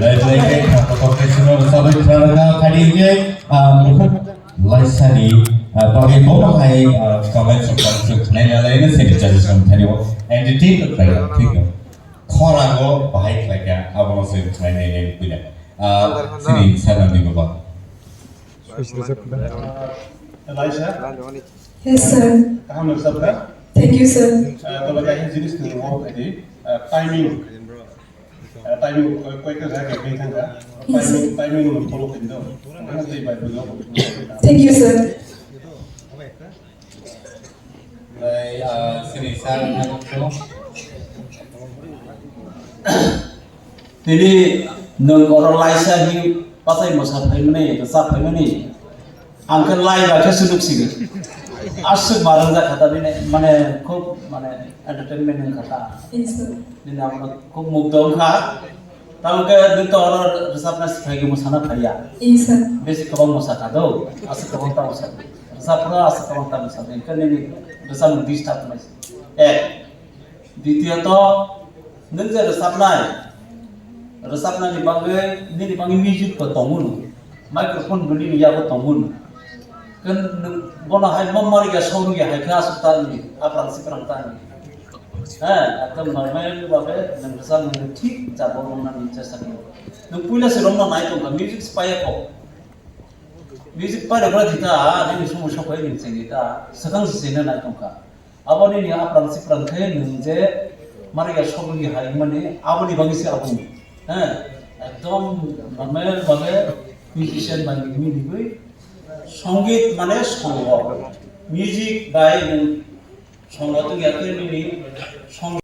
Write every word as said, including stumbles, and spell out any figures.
Lai lai ke kha kotor ke sino sabai khara kha khadi ke, ah, mukhuk laisani, ah, bagwi bo hai, ah, comment section se khnai na lai na se suggestion thani bo. And the team of like, thik no. Khora go bahai khlai kha, abo no se khnai nai nai pila. Ah, sini sana ni baba. Laisa, Yes, sir. Kaham no sabda. Thank you, sir. Ah, tola kaham jinis ni mo khai di. Ah, timing. Ah, timing, koi, koi ka jagah koi thangka. Yes, sir. Timing, timing mo follow khai do. Ang tei bai bujo. Thank you, sir. Lai, ah, sini sir, nang ko. Tini nwng oro laisa hi pasai mosa phaimani, rwchap phaimani. Ang khe lai ba khe sunuk sigi. Aswk ma rwngjak kha ta bini, mane khub mane entertainment wng kha ta. Yes, sir. Bini amo khub mugdha wng kha. Tamo khe nwng to oro rwchapna si phai khe mosana phai ya. Yes, sir. Besi kwbang mosa kha do, aswk kwbang ta mosa. Rwchapna aswk kwbang ta mosa. Hwnkhe nini rwchapmung disturb nai. Ek. Ditiyot, nwng je rwchapnai, rwchapnani bagwi nini bagwi music bo tongo no, microphone bo nini yago tongo no. Khe nwng bono hai ma marya songya hai khe aswk ta ni, aprang siprang ta ni. He, ekdom normal bhabe nwng rwchapnani thik jabo wngnani chesta khlaio. Nwng puila se romna nai tongkha, music se paiya kho. Music pairok rok di ta, nini somoi sopai nini chengdi ta, swkang se chengna nai tongkha. Abo nini aprang siprang khe nwng je mari ya sogwi hai mani aboni bagwi se abo. He, ekdom normal bhabe musician bai nini nigwi songit mane songo. Music bai nwng songo tong ya khe nini song